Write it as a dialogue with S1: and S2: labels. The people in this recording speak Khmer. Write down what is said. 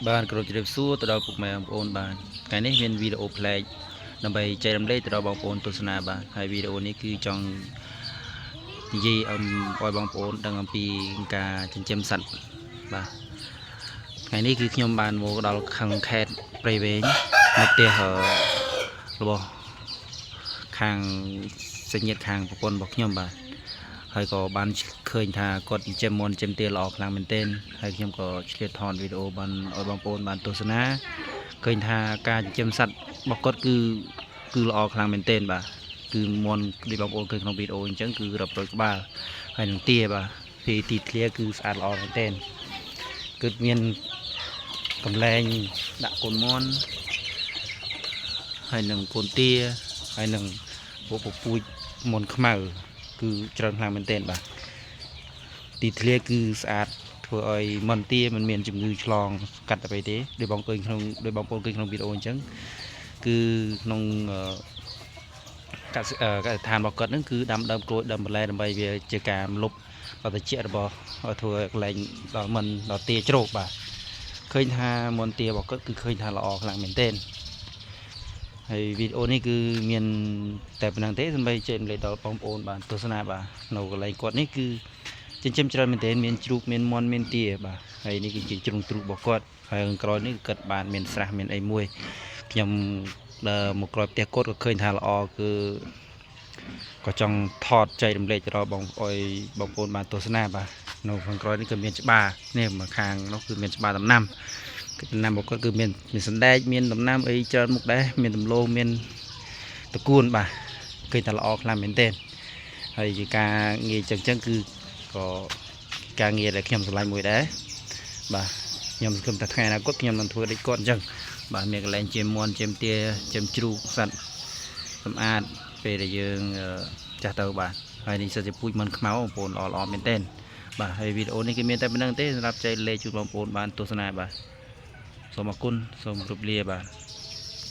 S1: បាទគោរពជម្រាបសួរទៅដល់ពុកម៉ែបងប្អូនបាទថ្ងៃនេះមានវីដេអូប្លែកដើម្បីចែករំលែកទៅដល់បងប្អូនទស្សនាបាទហើយវីដេអូនេះគឺចង់និយាយឲ្យបងប្អូនដឹងអំពីការចិញ្ចឹមសត្វបាទថ្ងៃនេះគឺខ្ញុំបានមកដល់ខាងខេត្តព្រៃវែងនៅផ្ទះរបស់ខាងសាច់ញាតិខាងប្រពន្ធរបស់ខ្ញុំបាទហើយក៏បានឃើញថាគាត់ចិញ្ចឹមមាន់ចិញ្ចឹមទាល្អខ្លាំងមែនទែនហើយខ្ញុំក៏ឆ្លៀតថតវីដេអូបានឲ្យបងប្អូនបានទស្សនាឃើញថាការចិញ្ចឹមសត្វរបស់គាត់គឺគឺល្អខ្លាំងមែនទែនបាទគឺមាន់ដូចបងប្អូនឃើញក្នុងវីដេអូអញ្ចឹងគឺរាប់រយក្បាលហើយនឹងទាបាទពីទីធ្លាគឺស្អាតល្អមែនទែនគឺមានកំលែងដាក់កូនមាន់ហើយនឹងកូនទាហើយនឹងពួកពពូជមាន់ខ្មៅគឺច្រើនខ្លាំងមែនទែនបាទទីធ្លាគឺស្អាតធ្វើឲ្យមាន់ទាមិនមានជំងឺឆ្លងកាត់ទៅទេដោយបងឃើញក្នុងដោយបងប្អូនឃើញក្នុងវីដេអូអញ្ចឹងគឺក្នុងកសិកសិដ្ឋានរបស់គាត់ហ្នឹងគឺដាំដើមក្រូចដើមបន្លែដើម្បីវាជាការលុបបតិចរបស់ធ្វើឲ្យកន្លែងដល់មិនដល់ទាជ្រោកបាទឃើញថាមាន់ទារបស់គាត់គឺឃើញថាល្អខ្លាំងមែនទែនហើយវីដេអូនេះគឺមានតែប៉ុណ្ណឹងទេដើម្បីចែករំលែកដល់បងប្អូនបាទទស្សនាបាទនៅកន្លែងគាត់នេះគឺចិញ្ចឹមច្រើនមែនទែនមានជ្រូកមានមាន់មានទាបាទហើយនេះគឺជាជ្រុងទ្រូករបស់គាត់ហើយខាងក្រោយនេះគឺគាត់បានមានស្រះមានអីមួយខ្ញុំដើរមកក្រោយផ្ទះគាត់ក៏ឃើញថាល្អគឺក៏ចង់ថតចែករំលែកទៅដល់បងឲ្យបងប្អូនបានទស្សនាបាទនៅខាងក្រោយនេះគឺមានច្បារនេះមកខាងនោះគឺមានច្បារដំណាំគឺដំណាំរបស់គាត់គឺមានមានសណ្ដែកមានដំណាំអីច្រើនមុខដែរមានដំឡូងមានតកួនបាទឃើញថាល្អខ្លាំងមែនទែនហើយជាការងារចឹងចឹងគឺក៏ការងារដែលខ្ញុំស្រឡាញ់មួយដែរបាទខ្ញុំសង្ឃឹមថាថ្ងៃអនាគតខ្ញុំនឹងធ្វើដូចគាត់អញ្ចឹងបាទមានកន្លែងជាមន់ជាមទាជាមជ្រូកសត្វសម្អាតពេលដែលយើងចាស់ទៅបាទហើយនេះសិតជាពូជមិនខ្មៅបងប្អូនល្អល្អមែនទែនបាទហើយវីដេអូនេះគឺមានតែប៉ុណ្ណឹងទេសម្រាប់ចែករំលែកជូនបងប្អូនបានទស្សនាបាទសូមអរគុណសូមជម្រាបលាបាទ។